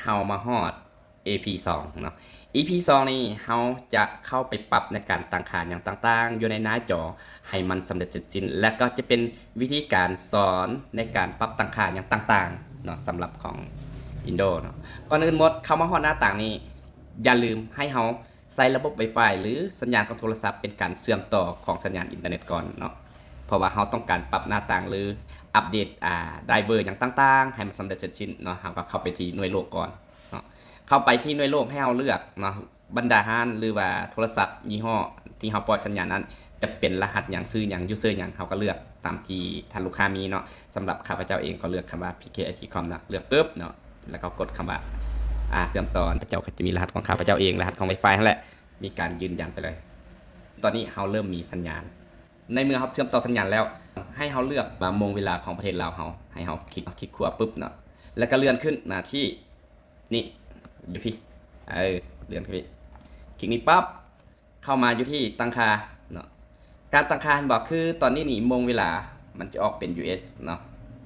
ເຮົາມາຮອດ ອີພີສອງເນາະ ອີພີສອງນີ້ເຮົາຈະເຂົ້າໄປປັບໃນການຕັ້ງຄ່າຫຍັງຕ່າງໆ ຢູ່ໃນໜ້າຈໍໃຫ້ມັນສຳເລັດເສັດສິ້ນ ແລະກໍຈະເປັນວິທີການສອນໃນການປັບຕັ້ງຄ່າຫຍັງຕ່າງໆເນາະ ສຳລັບຂອງ Windows ເນາະ. ກ່ອນອື່ນໝົດເຂົ້າມາຮອດໜ້າຕ່າງນີ້ ຢ່າລືມໃຫ້ເຮົາໃຊ້ລະບົບ Wi-Fi ຫຼືສັນຍານຂອງໂທລະສັບເປັນການເຊື່ອມຕໍ່ຂອງສັນຍານອິນເຕີເນັດກ່ອນເນາະ ເພາະວ່າເຮົາຕ້ອງການປັບໜ້າຕ່າງ ຫຼື ອັບເດດ ອາ driver ຫຍັງຕ່າງໆ ໃຫ້ມັນສຳເລັດເສັດສິ້ນເນາະ ເຮົາກໍເຂົ້າໄປທີ່ໜ່ວຍໂລກກ່ອນເນາະ ເຂົ້າໄປທີ່ໜ່ວຍໂລກ ໃຫ້ເຮົາເລືອກເນາະ ບັນດາຮ້ານ ຫຼືວ່າໂທລະສັບຍີ່ຫໍ້ທີ່ເຮົາປ່ອຍສັນຍານນັ້ນ ຈະເປັນລະຫັດຫຍັງ ຊື່ຫຍັງ user ຫຍັງ ເຮົາກໍເລືອກຕາມທີ່ທ່ານລູກຄ້າມີເນາະ. ສຳລັບຂ້າພະເຈົ້າເອງກໍເລືອກຄຳວ່າ PKIT.com ເນາະ ເລືອກປຶບເນາະ ແລ້ວກໍກົດຄຳວ່າ ອາ ເຊື່ອມຕໍ່ ຂ້າພະເຈົ້າກໍຈະມີລະຫັດຂອງຂ້າພະເຈົ້າເອງ ລະຫັດຂອງ Wi-Fi ຫັ້ນແຫຼະ ມີການຢືນຢັນໄປເລີຍ. ຕອນນີ້ເຮົາເລີ່ມມີສັນຍານ ໃນເມື່ອເຮົາເຊື່ອມຕໍ່ສັນຍານແລ້ວ ໃຫ້ເຮົາເລືອກວ່າໂມງເວລາຂອງປະເທດລາວເຮົາ ໃຫ້ເຮົາຄລິກ ຄລິກຂວາປຶບເນາະ ແລ້ວກໍເລື່ອນຂຶ້ນມາທີ່ນີ້ ຢູ່ພີ້ ເອີ ເລື່ອນຂຶ້ນພີ້ ຄລິກນີ້ປັບ ເຂົ້າມາຢູ່ທີ່ຕັ້ງຄ່າເນາະ ການຕັ້ງຄ່າເຫັນບໍ່ ຄືຕອນນີ້ນີ້ໂມງເວລາມັນຈະອອກເປັນ US ເນາະ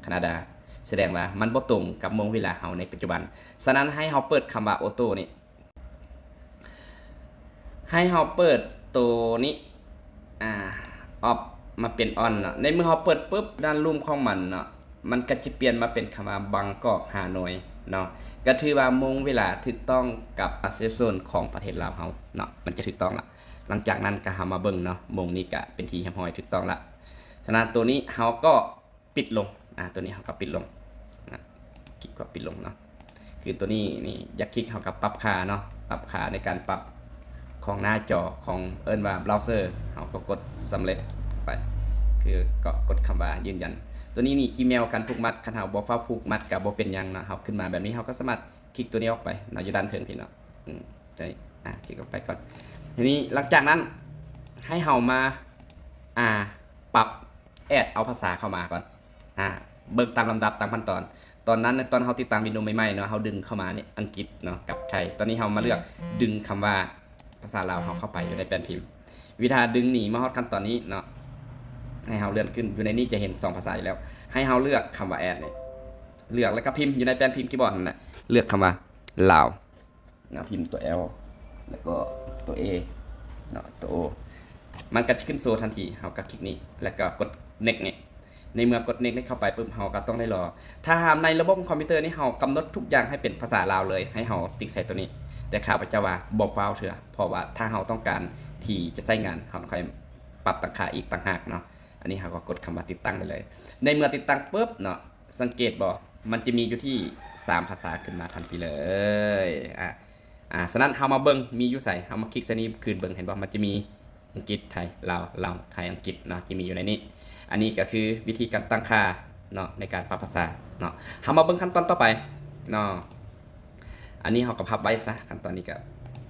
Canada ສະແດງວ່າມັນບໍ່ຕົງກັບໂມງເວລາເຮົາໃນປັດຈຸບັນ. ສະນັ້ນໃຫ້ເຮົາເປີດຄຳວ່າ Auto ນີ້ ໃຫ້ເຮົາເປີດໂຕນີ້ ອາ Off ມາເປັນ On ເນາະ. ໃນເມື່ອເຮົາເປີດປຶບ ດ້ານລຸ່ມຂອງມັນເນາະ ມັນກໍຈະປ່ຽນມາເປັນຄຳວ່າ ບາງກອກ ຮາໂນຍ ເນາະ ກໍຖືວ່າໂມງເວລາຖືກຕ້ອງກັບ Central Zone ຂອງປະເທດລາວເຮົາເນາະ ມັນຈະຖືກຕ້ອງລະ. ຫຼັງຈາກນັ້ນກໍເຮົາມາເບິ່ງເນາະ ໂມງນີ້ກໍເປັນທີ່ຮຽບຮ້ອຍ ຖືກຕ້ອງລະ. ສະນັ້ນໂຕນີ້ເຮົາກໍ ປິດລົງ ອາ ຕົວນີ້ເຮົາກໍປິດລົງນະ ຄລິກວ່າປິດລົງເນາະ. ຄືຕົວນີ້ນີ້ ຢາກຄລິກເຮົາກໍປັບຄ່າເນາະ ປັບຄ່າໃນການປັບຂອງໜ້າຈໍຂອງ ເອີ້ນວ່າ browser ເຮົາກໍກົດສຳເລັດໄປ ຄືກໍກົດຄຳວ່າຢືນຢັນ. ຕົວນີ້ນີ້ Gmail ການຜູກມັດ ຄັນເຮົາບໍ່ຟ້າວຜູກມັດກໍບໍ່ເປັນຫຍັງເນາະ ເຮົາຂຶ້ນມາແບບນີ້ ເຮົາກໍສາມາດຄລິກຕົວນີ້ອອກໄປເນາະ ຢູ່ດ້ານເທິງພີ້ເນາະ ອືມ ໃສ່ ອາ ຄລິກອອກໄປກ່ອນ. ທີນີ້ຫຼັງຈາກນັ້ນໃຫ້ເຮົາມາ ອາ ປັບ add ເອົາພາສາເຂົ້າມາກ່ອນ ອາ ເບິ່ງຕາມລຳດັບຕາມຂັ້ນຕອນ. ຕອນນັ້ນ ຕອນເຮົາຕິດຕັ້ງ Windows ໃໝ່ໆເນາະ ເຮົາດຶງເຂົ້າມານີ້ ອັງກິດເນາະ ກັບໄທ. ຕອນນີ້ເຮົາມາເລືອກດຶງຄຳວ່າພາສາລາວເຮົາເຂົ້າໄປຢູ່ໃນແປ້ນພິມ. ວິທີດຶງນີ້ ມາຮອດຂັ້ນຕອນນີ້ເນາະ ໃຫ້ເຮົາເລື່ອນຂຶ້ນ ຢູ່ໃນນີ້ຈະເຫັນສອງພາສາຢູ່ແລ້ວ ໃຫ້ເຮົາເລືອກຄຳວ່າ add ນີ້ ເລືອກແລ້ວກໍພິມຢູ່ໃນແປ້ນພິມຄີບອດນັ້ນແຫຼະ ເລືອກຄຳວ່າລາວ ເນາະ ພິມຕົວ L ແລ້ວກໍຕົວ A ເນາະ ຕົວ O ມັນກໍຈະຂຶ້ນໂຊທັນທີ. ເຮົາກໍຄລິກນີ້ ແລ້ວກໍກົດ next ນີ້. ໃນເມື່ອກົດ next ນີ້ເຂົ້າໄປປຶບ ເຮົາກໍຕ້ອງໄດ້ລໍ. ຖ້າຫາກໃນລະບົບຂອງຄອມພິວເຕີນີ້ ເຮົາກຳນົດທຸກຢ່າງໃຫ້ເປັນພາສາລາວເລີຍ ໃຫ້ເຮົາຕິກໃສ່ຕົວນີ້ ແຕ່ຂ້າພະເຈົ້າວ່າບໍ່ຟ້າວເທື່ອ ເພາະວ່າຖ້າເຮົາຕ້ອງການທີ່ຈະໃຊ້ງານ ເຮົາຕ້ອງຄ່ອຍປັບຕັ້ງຄ່າອີກຕ່າງຫາກເນາະ. ອັນນີ້ເຮົາກໍກົດຄຳວ່າຕິດຕັ້ງໄດ້ເລີຍ. ໃນເມື່ອຕິດຕັ້ງປຶບເນາະ ສັງເກດບໍ່ ມັນຈະມີຢູ່ທີ່ສາມພາສາຂຶ້ນມາທັນທີເລີຍ ອາ ອາ ສະນັ້ນເຮົາມາເບິ່ງມີຢູ່ໃສ ເຮົາມາຄລິກໃສ່ນີ້ຄືນເບິ່ງ ເຫັນບໍ່ ມັນຈະມີອັງກິດ ໄທ ລາວ ລາວ ໄທ ອັງກິດເນາະ ຈະມີຢູ່ໃນນີ້. ອັນນີ້ກໍຄືວິທີການຕັ້ງຄ່າເນາະ ໃນການປັບພາສາເນາະ. ເຮົາມາເບິ່ງຂັ້ນຕອນຕໍ່ໄປເນາະ. ອັນນີ້ເຮົາກໍພັບໄວ້ຊະ ຂັ້ນຕອນນີ້ກໍ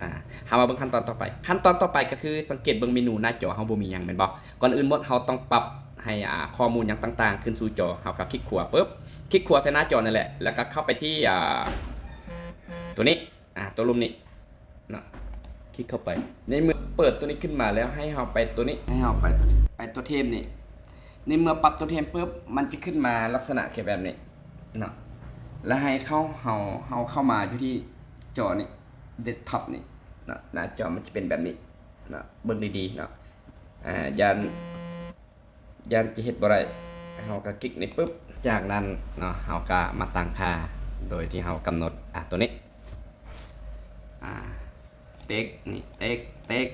ອາ ເຮົາມາເບິ່ງຂັ້ນຕອນຕໍ່ໄປ. ຂັ້ນຕອນຕໍ່ໄປກໍຄືສັງເກດເບິ່ງເມນູໜ້າຈໍເຮົາບໍ່ມີຫຍັງແມ່ນບໍ່? ກ່ອນອື່ນໝົດເຮົາຕ້ອງປັບໃຫ້ ອາ ຂໍ້ມູນຫຍັງຕ່າງໆຂຶ້ນສູ່ຈໍ. ເຮົາກໍຄລິກຂວາປຶບ ຄລິກຂວາໃສ່ໜ້າຈໍນັ້ນແຫຼະ ແລ້ວກໍເຂົ້າໄປທີ່ ອາ ຕົວນີ້ ອາ ຕົວລຸ່ມນີ້ເນາະ ຄລິກເຂົ້າໄປ. ໃນເມື່ອເປີດຕົວນີ້ຂຶ້ນມາແລ້ວ ໃຫ້ເຮົາໄປຕົວນີ້ ໃຫ້ເຮົາໄປຕົວນີ້ ໄປຕົວເທມນີ້. ໃນເມື່ອປັບຕົວເທມປຶບ ມັນຈະຂຶ້ນມາລັກສະນະຄືແບບນີ້ເນາະ ແລ້ວໃຫ້ເຂົ້າ ເຮົາ ເຮົາເຂົ້າມາຢູ່ທີ່ຈໍນີ້ desktop ນີ້ເນາະ ໜ້າຈໍມັນຈະເປັນແບບນີ້ເນາະ ເບິ່ງດີໆເນາະ ອາ ຢ້ານ ຢ້ານຈະເຮັດບໍ່ໄດ້ ເຮົາກໍຄລິກນີ້ປຶບ ຈາກນັ້ນເນາະ ເຮົາກໍມາຕັ້ງຄ່າໂດຍທີ່ເຮົາກຳນົດ ອາ ຕົວນີ້ ອາ ເຕັກນີ້ ເຕັກ ເຕັກ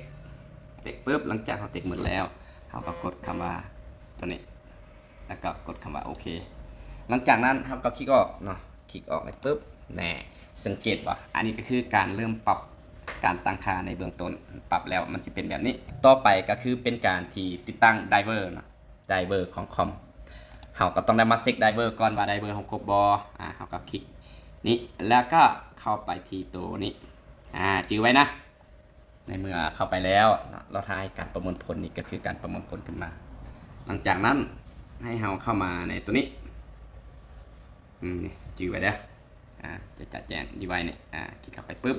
ເຕັກປຶບ ຫຼັງຈາກເຮົາເຕັກໝົດແລ້ວ ເຮົາກໍກົດຄຳວ່າຕົວນີ້ ແລ້ວກໍກົດຄຳວ່າໂອເຄ. ຫຼັງຈາກນັ້ນເຮົາກໍຄລິກອອກເນາະ ຄລິກອອກນີ້ປຶບ ແນ່ ສັງເກດບໍ່ ອັນນີ້ກໍຄືການເລີ່ມປັບການຕັ້ງຄ່າໃນເບື້ອງຕົ້ນ ປັບແລ້ວມັນຈະເປັນແບບນີ້. ຕໍ່ໄປກໍຄືເປັນການທີ່ຕິດຕັ້ງໄດເວີເນາະ ໄດເວີຂອງຄອມ ເຮົາກໍຕ້ອງໄດ້ມາເຊັກໄດເວີກ່ອນວ່າໄດເວີເຮົາຄົບບໍ່ ອາ ເຮົາກໍຄລິກນີ້ ແລ້ວກໍເຂົ້າໄປທີ່ໂຕນີ້ ອາ ຈື່ໄວ້ນະ. ໃນເມື່ອເຂົ້າໄປແລ້ວເນາະ ລໍຖ້າໃຫ້ການປະມວນຜົນ ນີ້ກໍຄືການປະມວນຜົນຂຶ້ນມາ. ຫຼັງຈາກນັ້ນໃຫ້ເຮົາເຂົ້າມາໃນໂຕນີ້ ອືມ ຈື່ໄວ້ເດີ້ ອາ ຈະ ຈະແຈ້ງດີໄວນີ້ ອາ ຄລິກເຂົ້າໄປປຶບ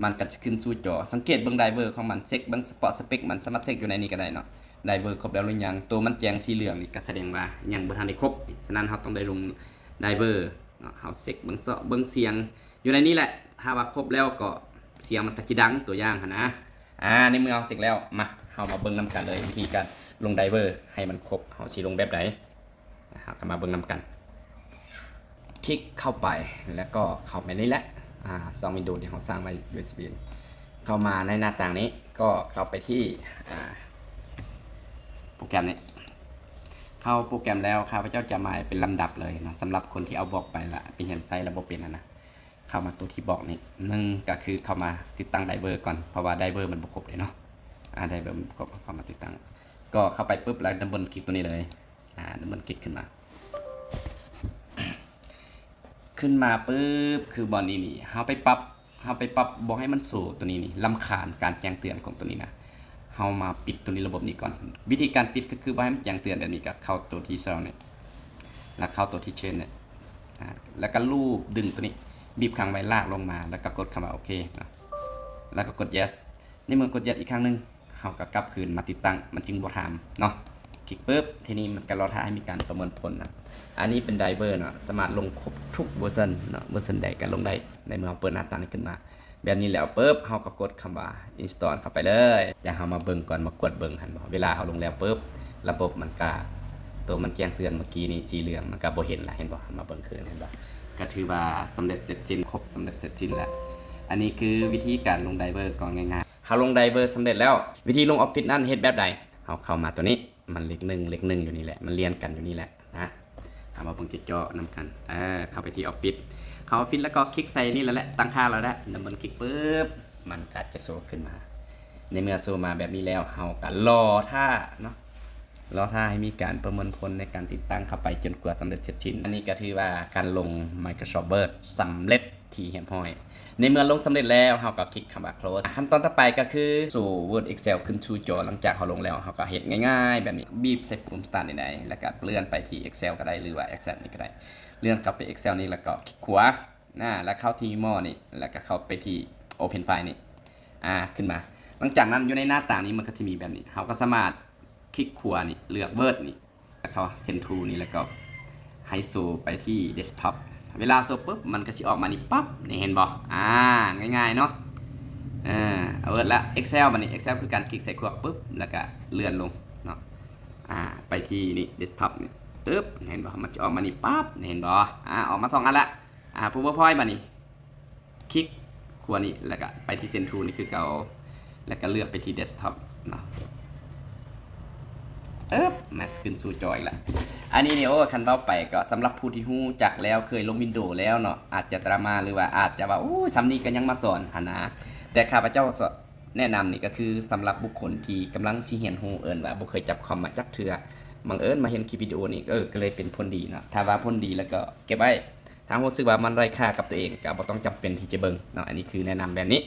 ມັນກໍຈະຂຶ້ນສູ່ຈໍ. ສັງເກດເບິ່ງໄດເວີຂອງມັນ ເຊັກເບິ່ງສະເພາະສະເປັກມັນ ສາມາດເຊັກຢູ່ໃນນີ້ກໍໄດ້ເນາະ ໄດເວີຄົບແລ້ວຫຼືຍັງ. ໂຕມັນແຈ້ງສີເຫຼືອງນີ້ກໍສະແດງວ່າຍັງບໍ່ທັນໄດ້ຄົບ ສະນັ້ນເຮົາຕ້ອງໄດ້ລົງໄດເວີ ເນາະ ເຮົາເຊັກເບິ່ງເຊາະເບິ່ງສຽງຢູ່ໃນນີ້ແຫຼະ. ຖ້າວ່າຄົບແລ້ວກໍສຽງມັນກໍຊິດັງ ຕົວຢ່າງຫັ້ນນະ. ອາ ໃນເມື່ອເຮົາເຊັກແລ້ວ ມາ ເຮົາມາເບິ່ງນຳກັນເລີຍ ວິທີການລົງໄດເວີໃຫ້ມັນຄົບ ເຮົາຊິລົງແບບໃດ ເຮົາກໍມາເບິ່ງນຳກັນ. ຄລິກເຂົ້າໄປ ແລ້ວກໍເຂົ້າໄປນີ້ແຫຼະ ອາ ຊ່ອງວິນໂດທີ່ເຮົາສ້າງໄວ້ ຢູເອັສບີ ເຂົ້າມາໃນໜ້າຕ່າງນີ້ ກໍເຂົ້າໄປທີ່ ອາ ໂປຣແກຣມນີ້. ເຂົ້າໂປຣແກຣມແລ້ວ ຂ້າພະເຈົ້າຈະມາເປັນລຳດັບເລີຍເນາະ ສຳລັບຄົນທີ່ເອົາບລັອກໄປລະ ໄປຮຽນໃຊ້ລະບໍ່ເປັນຫັ້ນນະ. ເຂົ້າມາຕົວທີ່ບລັອກນີ້ ໜຶ່ງກໍຄືເຂົ້າມາຕິດຕັ້ງໄດເວີກ່ອນ ເພາະວ່າໄດເວີມັນບໍ່ຄົບເດ້ເນາະ. ອາ ໄດເວີມັນບໍ່ຄົບ ເຂົ້າມາຕິດຕັ້ງ ກໍເຂົ້າໄປປຶບ ແລ້ວດັບເບິນຄລິກຕົວນີ້ເລີຍ. ອາ ດັບເບິນຄລິກຂຶ້ນມາ ຂຶ້ນມາປຶບ ຄືບ່ອນນີ້ນີ້ ເຮົາໄປປັບ ເຮົາໄປປັບບໍ່ໃຫ້ມັນໂຊຕົວນີ້ນີ້ ລຳຄານການແຈ້ງເຕືອນຂອງຕົວນີ້ນະ. ເຮົາມາປິດຕົວນີ້ ລະບົບນີ້ກ່ອນ. ວິທີການປິດກໍຄືບໍ່ໃຫ້ມັນແຈ້ງເຕືອນແບບນີ້ ກໍເຂົ້າຕົວທີ່ເຊົານີ້ ແລ້ວເຂົ້າຕົວທີ່ເຊນນີ້ ອາ ແລ້ວກໍລູບດຶງຕົວນີ້ ບີບຄ້າງໄວ້ ລາກລົງມາ ແລ້ວກໍກົດຄຳວ່າໂອເຄເນາະ ແລ້ວກໍກົດເຢສ. ໃນເມື່ອກົດເຢສອີກຄັ້ງໜຶ່ງ ເຮົາກໍກັບຄືນມາຕິດຕັ້ງ ມັນຈຶ່ງບໍ່ຖາມເນາະ. ຄລິກປຶບ ທີນີ້ມັນກໍລໍຖ້າໃຫ້ມີການປະເມີນຜົນນະ. ອັນນີ້ເປັນໄດເວີເນາະ ສາມາດລົງຄົບທຸກເວີຊັນເນາະ ເວີຊັນໃດກໍລົງໄດ້. ໃນເມື່ອເຮົາເປີດໜ້າຕ່າງນີ້ຂຶ້ນມາແບບນີ້ແລ້ວປຶບ ເຮົາກໍກົດຄຳວ່າອິນສະຕໍເຂົ້າໄປເລີຍ. ດຽວເຮົາມາເບິ່ງກ່ອນ ມາກວດເບິ່ງ ເຫັນບໍ່ ເວລາເຮົາລົງແລ້ວປຶບ ລະບົບມັນກະ ໂຕມັນແຈ້ງເຕືອນເມື່ອກີ້ນີ້ ສີເຫຼືອງ ມັນກະບໍ່ເຫັນລະ ເຫັນບໍ່? ເຮົາມາເບິ່ງຄືນ ເຫັນບໍ່? ກະຖືວ່າສຳເລັດເສັດສິ້ນ ຄົບສຳເລັດເສັດສິ້ນແລ້ວ. ອັນນີ້ຄືວິທີການລົງໄດເວີກໍງ່າຍໆ. ເຮົາລົງໄດເວີສຳເລັດແລ້ວ ວິທີລົງອອບຟິດນັ້ນເຮັດແບບໃດ? ເຮົາເຂົ້າມາຕົວນີ້ ມັນເລກໜຶ່ງ ເລກໜຶ່ງຢູ່ນີ້ແຫຼະ ມັນລຽນກັນຢູ່ນີ້ແຫຼະນະ. ເຮົາມາເບິ່ງຈໍ້ໆນຳກັນ ເອີ ເຂົ້າໄປທີ່ອອບຟິດ ເຂົ້າອອບຟິດແລ້ວກໍຄລິກໃສ່ນີ້ແຫຼະ ຕັ້ງຄ່າແລ້ວແຫຼະ ດັບເບິນຄລິກປຶບ ມັນກໍຈະໂຊຂຶ້ນມາ. ໃນເມື່ອໂຊມາແບບນີ້ແລ້ວ ເຮົາກໍລໍຖ້າເນາະ ລໍຖ້າໃຫ້ມີການປະເມີນຜົນໃນການຕິດຕັ້ງເຂົ້າໄປຈົນກວ່າສຳເລັດເສັດສິ້ນ. ອັນນີ້ກໍຖືວ່າການລົງໄມໂຄຣຊອບເວີດສຳເລັດທີ່ຮຽບຮ້ອຍ. ໃນເມື່ອລົງສຳເລັດແລ້ວ ເຮົາກໍຄລິກຄຳວ່າໂຄລສ. ຂັ້ນຕອນຕໍ່ໄປກໍຄືໂຊເວີດ ເອັກເຊວ ຂຶ້ນສູ່ຈໍ. ຫຼັງຈາກເຮົາລົງແລ້ວ ເຮົາກໍເຮັດງ່າຍໆແບບນີ້ ບີບໃສ່ປຸ່ມສະຕາດນີ້ໄດ້ ແລ້ວກໍເລື່ອນໄປທີ່ເອັກເຊວກໍໄດ້ ຫຼືວ່າເອັກເຊັດນີ້ກໍໄດ້. ເລື່ອນເຂົ້າໄປເອັກເຊວນີ້ ແລ້ວກໍຄລິກຂວາ ນະ ແລ້ວເຂົ້າທີ່ໂມນີ້ ແລ້ວກໍເຂົ້າໄປທີ່ໂອເພັນໄຟລ໌ນີ້ ອາ ຂຶ້ນມາ. ຫຼັງຈາກນັ້ນຢູ່ໃນໜ້າຕ່າງນີ້ ມັນກໍຊິມີແບບນີ້ ເຮົາກໍສາມາດຄລິກຂວານີ້ ເລືອກເວີດນີ້ ແລ້ວເຂົ້າເຊັນທູນີ້ ແລ້ວກໍໃຫ້ໂຊໄປທີ່ເດັສທັອບ. ເວລາໂຊປຶບ ມັນກໍຊິອອກມານີ້ປັບ ນີ້ເຫັນບໍ່? ອາ ງ່າຍໆເນາະ. ເອີ ເວີດລະ ເອັກເຊວ ບາດນີ້ເອັກເຊວຄືກັນ ຄລິກໃສ່ຂວາປຶບ ແລ້ວກໍເລື່ອນລົງເນາະ ອາ ໄປທີ່ນີ້ ເດັສທັອບນີ້ ອຶບ ເຫັນບໍ່? ມັນຈະອອກມານີ້ປັບ ນີ້ເຫັນບໍ່? ອາ ອອກມາສອງອັນລະ. ອາ ພາວເວີພອຍ ບາດນີ້ ຄລິກຂວານີ້ ແລ້ວກະໄປທີ່ເຊັນທູນີ້ຄືເກົ່າ ແລ້ວກະເລືອກໄປທີ່ເດັສທັອບເນາະ. ເອີບ ແມັດຂຶ້ນສູ່ຈໍອີກລະ. ອັນນີ້ນີ້ ໂອ້ ຄັນເວົ້າໄປກໍສຳລັບຜູ້ທີ່ຮູ້ຈັກແລ້ວ ເຄີຍລົງວິນໂດແລ້ວເນາະ ອາດຈະດຣາມາ ຫຼືວ່າອາດຈະວ່າ ໂອ້ຍ ສ່ຳນີ້ກໍຍັງມາສອນຫັ້ນນະ. ແຕ່ຂ້າພະເຈົ້າ ແນະນຳນີ້ກໍຄືສຳລັບບຸກຄົນທີ່ກຳລັງຊິຮຽນຮູ້ ເອີ້ນວ່າບໍ່ເຄີຍຈັບຄອມມາຈັກເທື່ອ ບັງເອີນມາເຫັນຄລິບວິດີໂອນີ້ ເອີ ກໍເລີຍເປັນຜົນດີເນາະ. ຖ້າວ່າຜົນດີແລ້ວກໍເກັບໄວ້ ຖ້າຮູ້ສຶກວ່າມັນໄຮ້ຄ່າກັບຕົວເອງ ກໍບໍ່ຕ້ອງຈຳເປັນທີ່ຈະເບິ່ງເນາະ. ອັນນີ້ຄືແນະນຳແບບນີ້.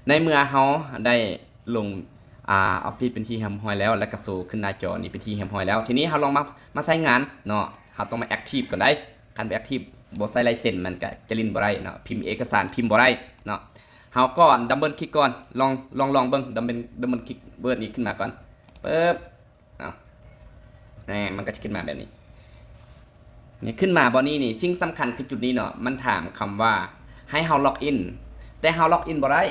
ໃນເມື່ອເຮົາໄດ້ລົງ ອາ ອອບຟິດເປັນທີ່ຮຽບຮ້ອຍແລ້ວ ແລ້ວກໍໂຊຂຶ້ນໜ້າຈໍນີ້ເປັນທີ່ຮຽບຮ້ອຍແລ້ວ ທີນີ້ເຮົາລອງມາ ມາໃຊ້ງານເນາະ. ເຮົາຕ້ອງມາແອັກທີບກ່ອນໄດ໋. ຄັນບໍ່ແອັກທີບ ບໍ່ໃສ່ລາຍເຊັນ ມັນກໍຈະຫຼິ້ນບໍ່ໄດ້ເນາະ ພິມເອກະສານພິມບໍ່ໄດ້ເນາະ. ເຮົາກໍດັບເບິນຄລິກກ່ອນ ລອງ ລອງ ລອງເບິ່ງ ດັບເບິນ ດັບເບິນຄລິກເວີດນີ້ຂຶ້ນມາກ່ອນ ປຶບ ເນາະ ແນ່ ມັນກໍຈະຂຶ້ນມາແບບນີ້. ນີ້ຂຶ້ນມາບ່ອນນີ້ນີ້ ສິ່ງສຳຄັນຄືຈຸດນີ້ເນາະ ມັນຖາມຄຳວ່າໃຫ້ເຮົາລັອກອິນ ແຕ່ເຮົາລັອກອິນບໍ່ໄດ້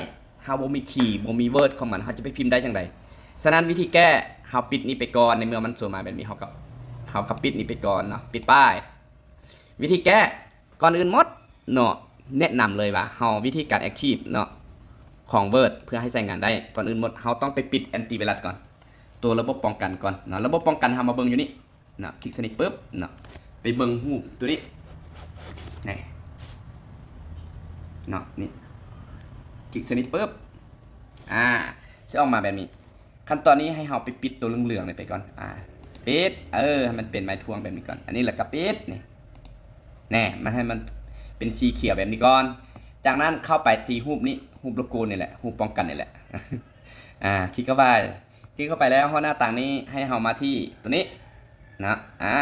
ເຮົາບໍ່ມີຄີ ບໍ່ມີເວີດຂອງມັນ ເຮົາຈະໄປພິມໄດ້ຈັ່ງໃດ? ສະນັ້ນວິທີແກ້ ເຮົາປິດນີ້ໄປກ່ອນ ໃນເມື່ອມັນໂຊມາແບບນີ້ ເຮົາກໍ ເຮົາກໍປິດນີ້ໄປກ່ອນເນາະ ປິດປ້າຍ. ວິທີແກ້ ກ່ອນອື່ນໝົດເນາະ ແນະນຳເລີຍວ່າເຮົາ ວິທີການແອັກທີບເນາະ ຂອງເວີດ ເພື່ອໃຫ້ໃຊ້ງານໄດ້ ກ່ອນອື່ນໝົດເຮົາຕ້ອງໄປປິດແອນຕີໄວຣັສກ່ອນ ຕົວລະບົບປ້ອງກັນກ່ອນເນາະ. ລະບົບປ້ອງກັນເຮົາມາເບິ່ງຢູ່ນີ້ເນາະ ຄລິກໃສ່ນີ້ປຶບເນາະ ໄປເບິ່ງຮູບຕົວນີ້ ນີ້ເນາະ ນີ້ ຄລິກໃສ່ນີ້ປຶບ ອາ ຊິອອກມາແບບນີ້. ຂັ້ນຕອນນີ້ໃຫ້ເຮົາໄປປິດຕົວເຫຼືອງໆນີ້ໄປກ່ອນ ອາ ປິດ ເອີ ໃຫ້ມັນເປັນໄມ້ທວງແບບນີ້ກ່ອນ ອັນນີ້ແລ້ວກໍປິດ ນີ້ ແນ່ ມັນໃຫ້ມັນເປັນສີຂຽວແບບນີ້ກ່ອນ. ຈາກນັ້ນເຂົ້າໄປທີ່ຮູບນີ້ ຮູບໂລໂກ້ນີ້ແຫຼະ ຮູບປ້ອງກັນນີ້ແຫຼະ ອາ ຄລິກເຂົ້າໄປ ຄລິກເຂົ້າໄປແລ້ວ ຮອດໜ້າຕ່າງນີ້ ໃຫ້ເຮົາມາທີ່ຕົວນີ້ນະ ອາ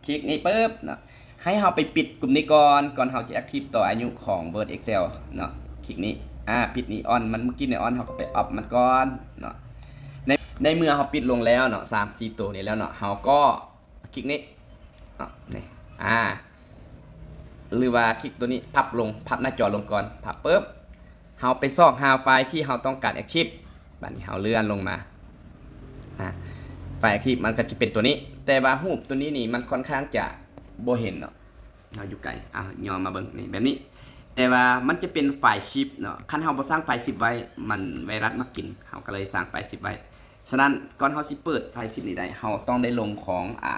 ຄລິກນີ້ປຶບເນາະ ໃຫ້ເຮົາໄປປິດກຸ່ມນີ້ກ່ອນ ກ່ອນເຮົາຈະແອັກທີບຕໍ່ອາຍຸຂອງ Word Excel ເນາະ. ຄລິກນີ້ ອາ ປິດນີ້ ອອນ ມັນ ເມື່ອກີ້ນີ້ ອອນ ເຮົາກໍໄປອອບມັນກ່ອນເນາະ. ໃນ ໃນເມື່ອເຮົາປິດລົງແລ້ວເນາະ ສາມສີ່ໂຕນີ້ແລ້ວເນາະ ເຮົາກໍຄລິກນີ້ເນາະ ນີ້ ອາ ຫຼືວ່າຄລິກຕົວນີ້ ພັບລົງ ພັບໜ້າຈໍລົງກ່ອນ ພັບປຶບ ເຮົາໄປຊອກຫາໄຟລ໌ທີ່ເຮົາຕ້ອງການ archive ບາດນີ້ເຮົາເລື່ອນລົງມາ ອາ ໄຟລ໌ archive ມັນກໍຈະເປັນຕົວນີ້ ແຕ່ວ່າຮູບຕົວນີ້ນີ້ມັນຄ່ອນຂ້າງຈະບໍ່ເຫັນເນາະ ເຮົາຢູ່ໄກ ເອົາຍໍມາເບິ່ງນີ້ ແບບນີ້ ແຕ່ວ່າມັນຈະເປັນໄຟລ໌ zip ເນາະ ຄັນເຮົາບໍ່ສ້າງໄຟລ໌ zip ໄວ້ ມັນ ໄວຣັສມາກິນ ເຮົາກໍເລີຍສ້າງໄຟລ໌ zip ໄວ້. ສະນັ້ນ ກ່ອນເຮົາຊິເປີດໄຟລ໌ zip ນີ້ໄດ້ ເຮົາຕ້ອງໄດ້ລົງຂອງ ອາ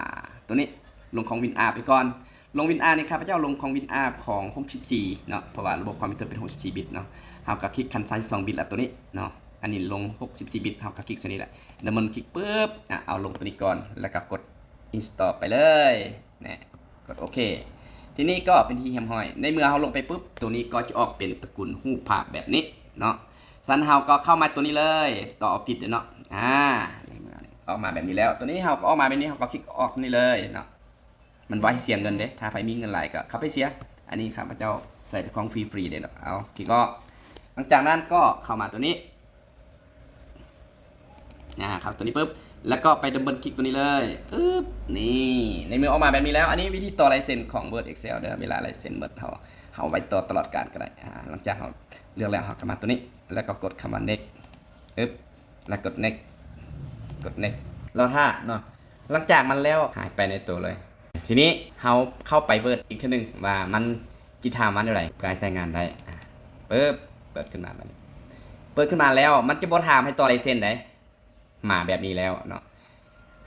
ຕົວນີ້ ລົງຂອງ WinRAR ໄປກ່ອນ. ລົງ WinRAR ນີ້ ຂ້າພະເຈົ້າລົງຂອງ WinRAR ຂອງຫົກສິບສີ່ເນາະ ເພາະວ່າລະບົບຄອມພິວເຕີເປັນຫົກສິບສີ່ບິດເນາະ ເຮົາກໍຄລິກຄັນສາມສິບສອງບິດລະຕົວນີ້ເນາະ ອັນນີ້ລົງຫົກສິບສີ່ບິດ ເຮົາກໍຄລິກໃສ່ນີ້ລະ Double click ປຶບ ອາ ເອົາລົງຕົວນີ້ກ່ອນ ແລ້ວກໍກົດ install ໄປເລີຍ ແນ່ ກົດໂອເຄ ທີນີ້ກໍເປັນທີ່ຮຽບຮ້ອຍ ໃນເມື່ອເຮົາລົງໄປປຶບ ຕົວນີ້ກໍຈະອອກເປັນຕະກຸນຮູບພາບແບບນີ້ເນາະ ສະນັ້ນເຮົາກໍເຂົ້າມາຕົວນີ້ເລີຍ ຕໍ່ອອບຟິດເນາະ ອາ ໃນເມື່ອອອກມາແບບນີ້ແລ້ວ ຕົວນີ້ເຮົາກໍອອກມາແບບນີ້ ເຮົາກໍຄລິກອອກນີ້ເລີຍເນາະ ມັນບໍ່ໃຫ້ເສຍເງິນເດ້ ຖ້າໃຜມີເງິນຫຼາຍກໍເຂົ້າໄປເສຍ ອັນນີ້ຂ້າພະເຈົ້າໃຊ້ຂອງຟຣີໆເດ້ເນາະ ເອົາ ຄລິກອອກ ຫຼັງຈາກນັ້ນກໍເຂົ້າມາຕົວນີ້ ອາ ເຂົ້າຕົວນີ້ປຶບ ແລ້ວກໍໄປ Double click ຕົວນີ້ເລີຍ ອຶບ ນີ້ ໃນເມື່ອອອກມາແບບນີ້ແລ້ວ ອັນນີ້ວິທີຕໍ່ລາຍເຊັນຂອງ Word Excel ເດີ ເວລາລາຍເຊັນ Word ເຮົາ ເຮົາໄວ້ຕໍ່ຕະຫຼອດການກໍໄດ້ ອາ ຫຼັງຈາກເຮົາເລືອກແລ້ວ ເຮົາກໍມາຕົວນີ້ ແລ້ວກໍກົດຄຳວ່າ Next ອຶບ ແລ້ວກົດ Next ກົດ Next ລໍຖ້າເນາະ ຫຼັງຈາກມັນແລ້ວ ຫາຍໄປໃນໂຕເລີຍ ທີນີ້ເຮົາເຂົ້າໄປ Word ອີກເທື່ອໜຶ່ງ ວ່າມັນ ຊິຖາມວ່າແນວໃດ ເພື່ອໃຫ້ໃຊ້ງານໄດ້ ອາ ປຶບ ເປີດຂຶ້ນມາບາດນີ້ ເປີດຂຶ້ນມາແລ້ວ ມັນຈະບໍ່ຖາມໃຫ້ຕໍ່ລາຍເຊັນໃດ ມາແບບນີ້ແລ້ວເນາະ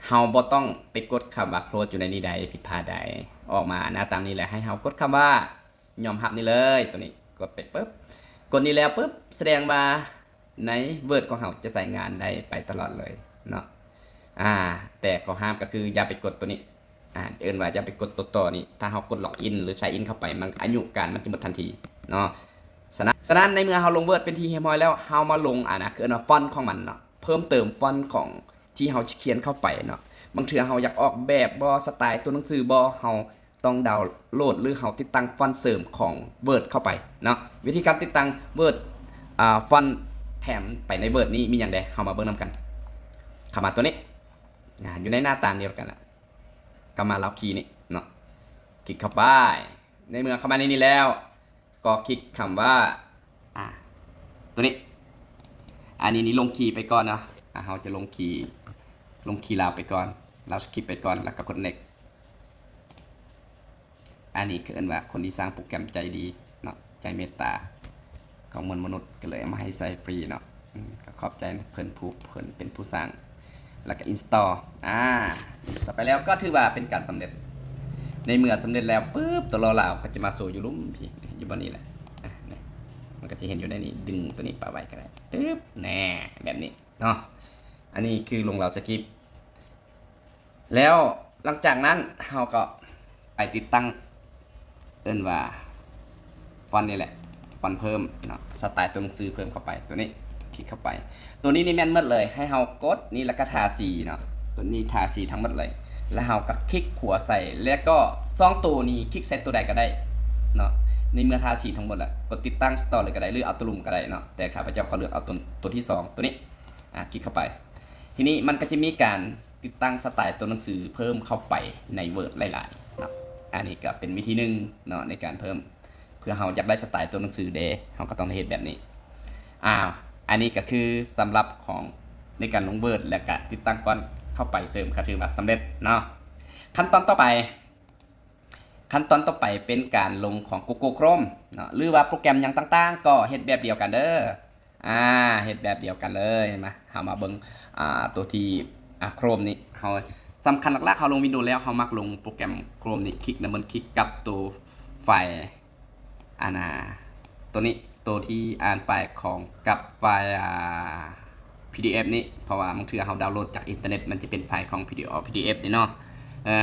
ເຮົາບໍ່ຕ້ອງໄປກົດຄຳວ່າ Close ຢູ່ໃນນີ້ໃດ ຜິດພາດໃດ ອອກມາໜ້າຕານີ້ແຫຼະ ໃຫ້ເຮົາກົດຄຳວ່າ ຍອມຮັບນີ້ເລີຍ ຕົວນີ້ ກົດໄປປຶບ ກົດນີ້ແລ້ວປຶບ ສະແດງວ່າ ໃນ Word ຂອງເຮົາຈະໃຊ້ງານໄດ້ໄປຕະຫຼອດເລີຍເນາະ ອາ ແຕ່ຂໍ້ຫ້າມກໍຄືຢ່າໄປກົດຕົວນີ້ ອາ ເອີ້ນວ່າຢ່າໄປກົດຕົວຕໍ່ນີ້ ຖ້າເຮົາກົດ Login ຫຼື Sign In ເຂົ້າໄປ ມັນ ອາຍຸການມັນຈະໝົດທັນທີເນາະ ສະນັ້ນ ສະນັ້ນໃນເມື່ອເຮົາລົງ Word ເປັນທີ່ຮຽບຮ້ອຍແລ້ວ ເຮົາມາລົງ ອາ ນະ ຄືເອີ້ນວ່າ font ຂອງມັນເນາະ ເພີ່ມເຕີມ font ຂອງທີ່ເຮົາຈະຂຽນເຂົ້າໄປເນາະ ບາງເທື່ອເຮົາຢາກອອກແບບບໍ່ ສະໄຕລ໌ຕົວໜັງສືບໍ່ ເຮົາ ຕ້ອງດາວໂຫຼດ ຫຼື ເຮົາຕິດຕັ້ງຟອນເສີມຂອງ Word ເຂົ້າໄປເນາະ ວິທີການຕິດຕັ້ງ Word ອາ ຟອນແຖມໄປໃນ Word ນີ້ມີຫຍັງແດ່ ເຮົາມາເບິ່ງນຳກັນ ເຂົ້າມາຕົວນີ້ ອາ ຢູ່ໃນໜ້າຕາດຽວກັນລະ ເຂົ້າມາລາວຄີນີ້ເນາະ ຄລິກເຂົ້າໄປ ໃນເມື່ອເຂົ້າມາໃນນີ້ແລ້ວ ກໍຄລິກຄຳວ່າ ອາ ຕົວນີ້ ອັນນີ້ນີ້ລົງຄີໄປກ່ອນເນາະ ອາ ເຮົາຈະລົງຄີ ລົງຄີລາວໄປກ່ອນ ລາວສະຄຣິບໄປກ່ອນ ແລ້ວກໍກົດ Next ອັນນີ້ຄືເອີ້ນວ່າຄົນທີ່ສ້າງໂປຣແກຣມໃຈດີເນາະ ໃຈເມດຕາຂອງມວນມະນຸດ ກໍເລີຍເອົາມາໃຫ້ໃຊ້ຟຣີເນາະ ອືມ ກໍຂອບໃຈເພິ່ນຜູ້ ເພິ່ນເປັນຜູ້ສ້າງ ແລ້ວກໍ install ອາ install ໄປແລ້ວກໍຖືວ່າເປັນການສຳເລັດ ໃນເມື່ອສຳເລັດແລ້ວປຶບ ຕົວລໍ້ລາວກໍຈະມາໂຊຢູ່ລຸ່ມພີ້ ຢູ່ບ່ອນນີ້ແຫຼະ ອາ ນີ້ ມັນກໍຈະເຫັນຢູ່ໃນນີ້ ດຶງຕົວນີ້ປະໄວ້ກໍໄດ້ ອຶບ ແນ່ ແບບນີ້ເນາະ ອັນນີ້ຄືລົງລາວສະຄຣິບ ແລ້ວຫຼັງຈາກນັ້ນເຮົາກໍໄປຕິດຕັ້ງ ເອີ້ນວ່າຟອນນີ້ແຫຼະ ຟອນເພີ່ມເນາະ ສະໄຕລ໌ຕົວໜັງສືເພີ່ມເຂົ້າໄປ ຕົວນີ້ ຄລິກເຂົ້າໄປ ຕົວນີ້ນີ້ແມ່ນໝົດເລີຍ ໃຫ້ເຮົາກົດນີ້ ແລ້ວກໍທາສີເນາະ ຕົວນີ້ທາສີທັງໝົດເລີຍ ແລ້ວເຮົາກໍຄລິກຂວາໃສ່ ແລ້ວກໍສອງຕົວນີ້ຄລິກໃສ່ຕົວໃດກໍໄດ້ເນາະ ໃນເມື່ອທາສີທັງໝົດແລ້ວ ກົດຕິດຕັ້ງ Store ເລີຍກໍໄດ້ ຫຼືເອົາຕົວລຸ່ມກໍໄດ້ເນາະ ແຕ່ຂ້າພະເຈົ້າຂໍເລືອກເອົາຕົວ ຕົວທີສອງ ຕົວນີ້ ອາ ຄລິກເຂົ້າໄປ ທີນີ້ມັນກໍຈະມີການຕິດຕັ້ງສະໄຕລ໌ຕົວໜັງສືເພີ່ມເຂົ້າໄປໃນ Word ຫຼາຍໆເນາະ ອັນນີ້ກໍເປັນວິທີໜຶ່ງເນາະ ໃນການເພີ່ມ ເພື່ອເຮົາຢາກໄດ້ສະໄຕລ໌ຕົວໜັງສືເດ ເຮົາກໍຕ້ອງໄດ້ເຮັດແບບນີ້ ອາ ອັນນີ້ກໍຄືສຳລັບຂອງໃນການລົງ Word ແລ້ວກະຕິດຕັ້ງຟອນເຂົ້າໄປເສີມ ກໍຖືວ່າສຳເລັດເນາະ ຂັ້ນຕອນຕໍ່ໄປ ຂັ້ນຕອນຕໍ່ໄປເປັນການລົງຂອງ Google Chrome ເນາະ ຫຼືວ່າໂປຣແກຣມຫຍັງຕ່າງໆ ກໍເຮັດແບບດຽວກັນເດີ ອາ ເຮັດແບບດຽວກັນເລີຍ ມາ ເຮົາມາເບິ່ງ ອາ ຕົວທີ່ ອາ Chrome ນີ້ ເຮົາ ສຳຄັນຫຼັກໆ ເຮົາລົງ Windows ແລ້ວ ເຮົາມັກລົງໂປຣແກຣມ Chrome ນີ້ ຄລິກ Double click ກັບຕົວໄຟລ໌ ອັນນ່າ ຕົວນີ້ ຕົວທີ່ອ່ານໄຟລ໌ຂອງ ກັບໄຟລ໌ ອາ PDF ນີ້ ເພາະວ່າບາງເທື່ອເຮົາດາວໂຫຼດຈາກອິນເຕີເນັດ ມັນຈະເປັນໄຟລ໌ຂອງ PDF PDF ນີ້ເນາະ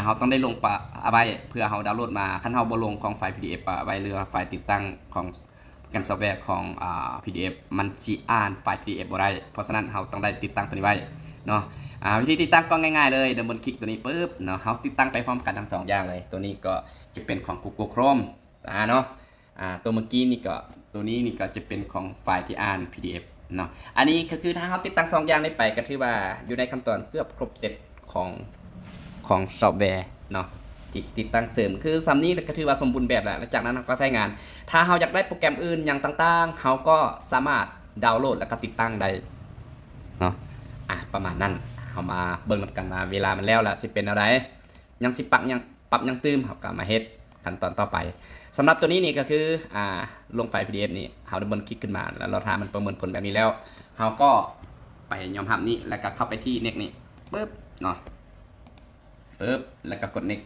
ເຮົາຕ້ອງໄດ້ລົງປະ ເອົາໄວ້ ເພື່ອເຮົາດາວໂຫຼດມາ ຄັນເຮົາບໍ່ລົງຂອງໄຟລ໌ PDF ປະໄວ້ ຫຼືວ່າໄຟລ໌ຕິດຕັ້ງຂອງໂປຣແກຣມຊອບແວຂອງ ອາ PDF ມັນຊິອ່ານໄຟລ໌ PDF ບໍ່ໄດ້ ເພາະສະນັ້ນເຮົາຕ້ອງໄດ້ຕິດຕັ້ງຕົວນີ້ໄວ້ເນາະ ອາ ວິທີຕິດຕັ້ງກໍງ່າຍໆເລີຍ Double click ຕົວນີ້ປຶບເນາະ ເຮົາຕິດຕັ້ງໄປພ້ອມກັນທັງສອງຢ່າງເລີຍ ຕົວນີ້ກໍຈະເປັນຂອງ Google Chrome ອາ ເນາະ ອາ ຕົວເມື່ອກີ້ນີ້ກໍ ຕົວນີ້ນີ້ກໍຈະເປັນຂອງໄຟລ໌ທີ່ອ່ານ PDF ເນາະ ອັນນີ້ກໍຄືຖ້າເຮົາຕິດຕັ້ງສອງຢ່າງນີ້ໄປ ກໍຖືວ່າຢູ່ໃນຂັ້ນຕອນເກືອບຄົບເຊັດຂອງ ຂອງຊອບແວເນາະ ຕິດ ຕິດຕັ້ງເສີມ ຄືສ່ຳນີ້ກໍຖືວ່າສົມບູນແບບແລ້ວ. ຫຼັງຈາກນັ້ນເຮົາກໍໃຊ້ງານ. ຖ້າເຮົາຢາກໄດ້ໂປຣແກຣມອື່ນຫຍັງຕ່າງໆ ເຮົາກໍສາມາດດາວໂຫຼດ ແລ້ວກໍຕິດຕັ້ງໄດ້ເນາະ. ອ່າ ປະມານນັ້ນ. ເຮົາມາເບິ່ງນຳກັນວ່າເວລາມັນແລ້ວລະຊິເປັນແນວໃດ, ຍັງຊິປັບຫຍັງ ປັບຫຍັງຕື່ມ ເຮົາກໍມາເຮັດຂັ້ນຕອນຕໍ່ໄປ. ສຳລັບຕົວນີ້ນີ້ກໍຄື ອ່າ ລົງໄຟລ໌ ພີດີເອັຟ ນີ້ ເຮົາດັບເບິນຄລິກຂຶ້ນມາ ແລ້ວລໍຖ້າມັນປະເມີນຜົນແບບນີ້ແລ້ວ ເຮົາກໍໄປຍອມຮັບນີ້ ແລ້ວກໍເຂົ້າໄປທີ່ next ນີ້ ປຶບເນາະ ປຶບ ແລ້ວກໍກົດ next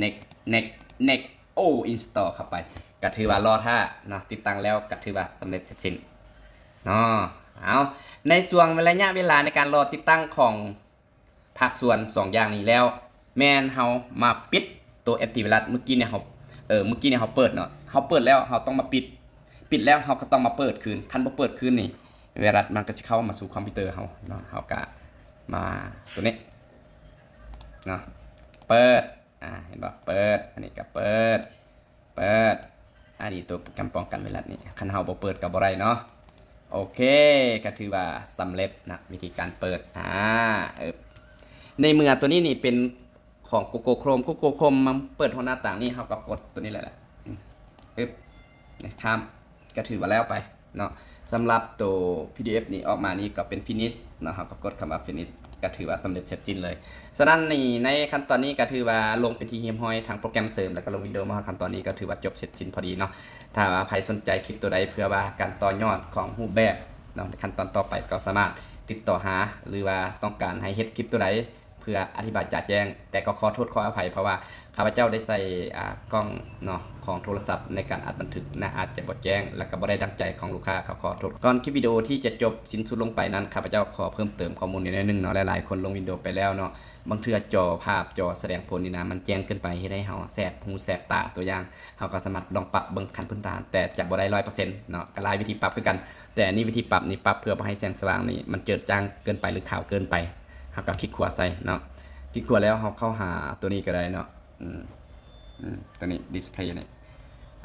next next next ໂອ້ install ເຂົ້າໄປ ກໍຖືວ່າລໍຖ້າເນາະ ຕິດຕັ້ງແລ້ວກໍຖືວ່າສຳເລັດເສັດສິ້ນເນາະ. ເອົາ ໃນຊ່ວງໄລຍະເວລາໃນການລໍຕິດຕັ້ງຂອງ ພາກສ່ວນສອງຢ່າງນີ້ແລ້ວ ແມ່ນເຮົາມາປິດໂຕແອັນຕີໄວຣັສ. ມື້ກີ້ນີ້ເຮົາ ເອີ ມື້ກີ້ນີ້ເຮົາເປີດເນາະ ເຮົາເປີດແລ້ວເຮົາຕ້ອງມາປິດ. ປິດແລ້ວເຮົາກໍຕ້ອງມາເປີດຄືນ. ຄັນບໍ່ເປີດຄືນນີ້ ໄວຣັສມັນກໍຊິເຂົ້າມາສູ່ຄອມພິວເຕີເຮົາເນາະ. ເຮົາກໍມາຕົວນີ້ເນາະ ເປີດ ອ່າ ເຫັນບໍ່? ເປີດ ອັນນີ້ກໍເປີດ ເປີດ ອັນນີ້ໂຕໂປຣແກຣມປ້ອງກັນໄວຣັສນີ້ ຄັນເຮົາບໍ່ເປີດກໍບໍ່ໄດ້ເນາະ. ໂອເຄ ກໍຖືວ່າສຳເລັດນະ ວິທີການເປີດ. ອ່າ ເອີ ໃນເມື່ອຕົວນີ້ນີ້ເປັນຂອງ Google Chrome Google Chrome ມັນເປີດຫົວໜ້າຕ່າງນີ້ ເຮົາກໍກົດຕົວນີ້ແຫຼະ ອືມ ອຶບ ຂ້າມ ກໍຖືວ່າແລ້ວໄປເນາະ. ສຳລັບໂຕ ພີດີເອັຟ ນີ້ອອກມານີ້ກໍເປັນ finish ເນາະ ເຮົາກໍກົດຄຳວ່າ finish ກໍຖືວ່າສຳເລັດເສັດສິ້ນເລີຍ. ສະນັ້ນນີ້ ໃນຂັ້ນຕອນນີ້ກໍຖືວ່າລົງເປັນທີ່ຮຽບຮ້ອຍ ທັງໂປຣແກຣມເສີມ ແລ້ວກໍລົງວິນໂດມາຮອດຂັ້ນຕອນນີ້ ກໍຖືວ່າຈົບເສັດສິ້ນພໍດີເນາະ. ຖ້າວ່າໃຜສົນໃຈຄລິບຕົວໃດ ເພື່ອວ່າການຕໍ່ຍອດຂອງຮູບແບບເນາະ ໃນຂັ້ນຕອນຕໍ່ໄປ ກໍສາມາດຕິດຕໍ່ຫາ ຫຼືວ່າຕ້ອງການໃຫ້ເຮັດຄລິບຕົວໃດ ເພື່ອອະທິບາຍຈະແຈ້ງ, ແຕ່ກໍຂໍໂທດຂໍອະໄພ ເພາະວ່າຂ້າພະເຈົ້າໄດ້ໃສ່ ອ່າ ກ້ອງເນາະ ຂອງໂທລະສັບໃນການອັດບັນທຶກນະ ອາດຈະບໍ່ແຈ້ງ ແລະກໍບໍ່ໄດ້ດັ່ງໃຈຂອງລູກຄ້າ ກໍຂໍໂທດ. ກ່ອນຄລິບວິດີໂອທີ່ຈະຈົບສິ້ນສຸດລົງໄປນັ້ນ ຂ້າພະເຈົ້າຂໍເພີ່ມເຕີມຂໍ້ມູນອີກໜ້ອຍໜຶ່ງເນາະ. ຫຼາຍໆຄົນລົງວິນໂດໄປແລ້ວເນາະ ບາງເທື່ອຈໍພາບ ຈໍສະແດງຜົນນີ້ນະ ມັນແຈ້ງເກີນໄປ ເຮັດໃຫ້ເຮົາແສບຫູແສບຕາ. ຕົວຢ່າງ ເຮົາກໍສາມາດລອງປັບເບິ່ງຂັ້ນພື້ນຖານ ແຕ່ຈະບໍ່ໄດ້ຮ້ອຍເປີເຊັນເນາະ ກໍຫຼາຍວິທີປັບຄືກັນ. ແຕ່ອັນນີ້ວິທີປັບນີ້ ປັບເພື່ອບໍ່ໃຫ້ແສງສະຫວ່າງນີ້ມັນເຈີດຈ້າງເກີນໄປ ຫຼືຂາວເກີນໄປ. ເຮົາກໍຄລິກຂວາໃສ່ເນາະ ຄລິກຂວາແລ້ວເຮົາເຂົ້າຫາຕົວນີ້ກໍໄດ້ເນາະ ອືມ ອືມ ຕົວນີ້ display ນີ້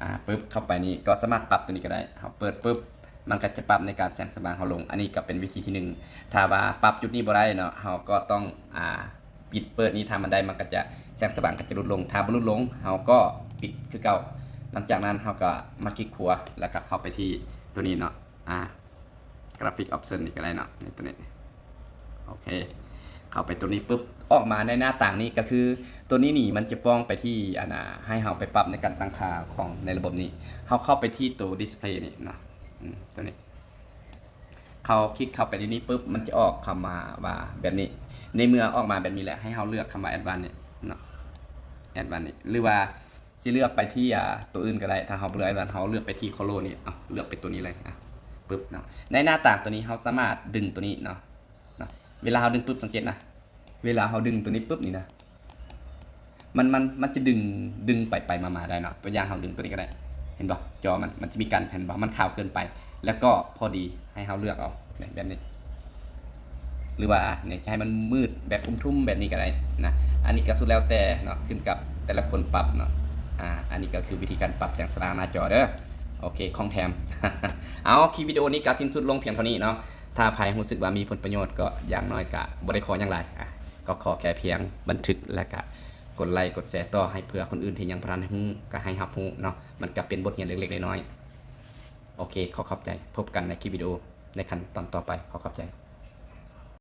ອ່າ ປຶບ ເຂົ້າໄປນີ້ກໍສາມາດປັບຕົວນີ້ກໍໄດ້. ເຮົາເປີດປຶບ ມັນກໍຈະປັບໃນການແສງສະຫວ່າງເຮົາລົງ. ອັນນີ້ກໍເປັນວິທີທີໜຶ່ງ. ຖ້າວ່າປັບຈຸດນີ້ບໍ່ໄດ້ເນາະ ເຮົາກໍຕ້ອງ ອ່າ ປິດເປີດນີ້ ຖ້າມັນໄດ້ມັນກໍຈະ ແສງສະຫວ່າງກໍຈະຫຼຸດລົງ. ຖ້າບໍ່ຫຼຸດລົງ ເຮົາກໍປິດຄືເກົ່າ. ຫຼັງຈາກນັ້ນເຮົາກໍມາຄລິກຂວາ ແລ້ວກໍເຂົ້າໄປທີ່ຕົວນີ້ເນາະ ອ່າ graphic option ນີ້ກໍໄດ້ເນາະ ນີ້ຕົວນີ້ ໂອເຄ ເຂົ້າໄປຕົວນີ້ປຶບ ອອກມາໃນໜ້າຕ່າງນີ້ ກໍຄືຕົວນີ້ນີ້ມັນຈະຟ້ອງໄປທີ່ ອັນນ່າ ໃຫ້ເຮົາໄປປັບໃນການຕັ້ງຄ່າຂອງໃນລະບົບນີ້. ເຮົາເຂົ້າໄປທີ່ຕົວ display ນີ້ເນາະ ອືມ ຕົວນີ້ ເຂົ້າ ຄລິກເຂົ້າໄປໃນນີ້ປຶບ ມັນຈະອອກຄຳມາວ່າແບບນີ້. ໃນເມື່ອອອກມາແບບນີ້ແລ້ວ ໃຫ້ເຮົາເລືອກຄຳວ່າ advance ນີ້ເນາະ advance ນີ້ ຫຼືວ່າຊິເລືອກໄປທີ່ ອ່າ ຕົວອື່ນກໍໄດ້. ຖ້າເຮົາບໍ່ເລືອກ advance ເຮົາເລືອກໄປທີ່ color ນີ້ ເອົາ ເລືອກໄປຕົວນີ້ເລີຍ ອ່ະ ປຶບເນາະ. ໃນໜ້າຕ່າງຕົວນີ້ ເຮົາສາມາດດຶງຕົວນີ້ເນາະ ເນາະ ເວລາເຮົາດຶງປຶບ ສັງເກດນະ ເວລາເຮົາດຶງຕົວນີ້ປຶບນີ້ນະ ມັນ ມັນ ມັນຈະດຶງ ດຶງໄປໄປມາມາໄດ້ເນາະ. ຕົວຢ່າງເຮົາດຶງຕົວນີ້ກໍໄດ້ ເຫັນບໍ່? ຈໍມັນ ມັນຈະມີການແຜ່ນບໍ່ ມັນຂາວເກີນໄປ ແລ້ວກໍພໍດີ ໃຫ້ເຮົາເລືອກເອົາ ແບບນີ້ ຫຼືວ່າ ນີ້ ຈະໃຫ້ມັນມືດແບບຄຸມທຸ້ມແບບນີ້ກໍໄດ້ນະ. ອັນນີ້ກໍສຸດແລ້ວແຕ່ເນາະ ຂຶ້ນກັບແຕ່ລະຄົນປັບເນາະ. ອ່າ ອັນນີ້ກໍຄືວິທີການປັບແສງສະຫວ່າງໜ້າຈໍເດີ. ໂອເຄ ຂອງແຖມ ເອົາ ຄລິບວິດີໂອນີ້ກໍສິ້ນສຸດລົງພຽງເທົ່ານີ້ເນາະ. ຖ້າໃຜຮູ້ສຶກວ່າມີຜົນປະໂຫຍດ ກໍຢ່າງໜ້ອຍກໍບໍ່ໄດ້ຂໍຫຍັງຫຼາຍ ອ່າ ກໍຂໍແຄ່ພຽງບັນທຶກ ແລ້ວກໍກົດໄລກົດແຊຕໍ່ ໃຫ້ເພື່ອຄົນອື່ນທີ່ຍັງບໍ່ທັນຮູ້ ກໍໃຫ້ຮັບຮູ້ເນາະ. ມັນກໍເປັນບົດຮຽນເລັກໆນ້ອຍໆ. ໂອເຄ ຂໍຂອບໃຈ. ພົບກັນໃນຄລິບວິດີໂອໃນຂັ້ນຕອນຕໍ່ໄປ. ຂໍຂອບໃຈ.